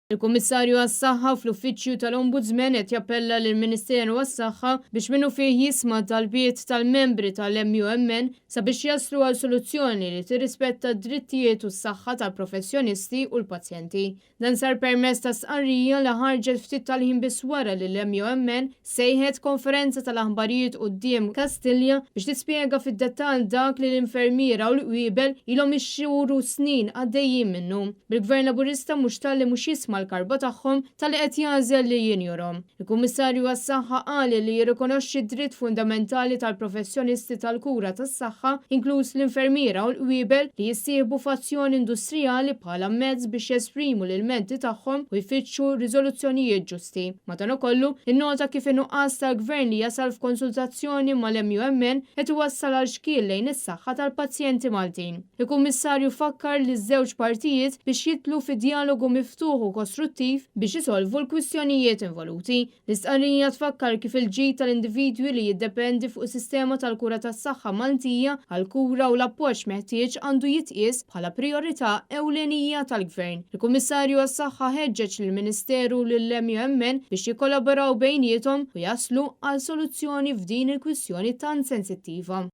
Il-Kummissarju għas-Saħħa fl-Uffiċċju tal-Ombudsman qed jappella lill-Ministeru għas-Saħħa biex minnufih jisma' talbiet tal-membri tal-MUMN sabiex jaslu għal soluzzjoni li tirrispetta d-drittijiet u s-saħħa tal-professjonisti u l-pazjenti. Dan sar permezz ta' stqarrija li ħarġet ftit tal-ħin biss wara li l-MUMN sejħet konferenza tal-aħbarijiet quddiem Kastilja biex tispjega fid-dettall dak li l-infermiera u l-qwiebel ilhom ix-xhur u snin għaddejjin minnu, bil-Gvern Laburista mhux talli mhux jisma' l-karba tagħhom talli qed jagħżel li jinjorhom. Il-Kummissarju għas-Saħħa qal li jirrikonoxxi d-dritt fundamentali tal-professjonisti tal-kura tas-saħħa, inkluż l-infermiera u l-qwiebel, li jissieħbu f'azzjoni industrijali bħala mezz biex jesprimu l-ilmenti tagħhom u jfittxu riżoluzzjonijiet ġusti. Madankollu, innota kif in-nuqqas tal-Gvern li jasal f'konsultazzjoni mal-MUMN qed iwassal għal xkiel lejn is-saħħa tal-pazjenti Maltin. Il-Kummissarju fakkar liż-żewġ partijiet biex jidħlu fi djalogu miftuħ u kostruttiv biex isolvu l-kwistjonijiet involuti. L-istqarrija tfakkar kif il-ġid tal-individwi li jiddependi fuq is-sistema tal-kura tas-saħħa Maltija għall-kura u l-appoġġ meħtieġ għandu jitqies bħala prijorità ewlenija tal-Gvern. Il-Kummissarju għas-Saħħa ħeġġeġ lill-Ministeru u lill-MUMN biex jikkollaboraw bejniethom u jaslu għal soluzzjoni f'din il-kwistjoni tant sensittiva.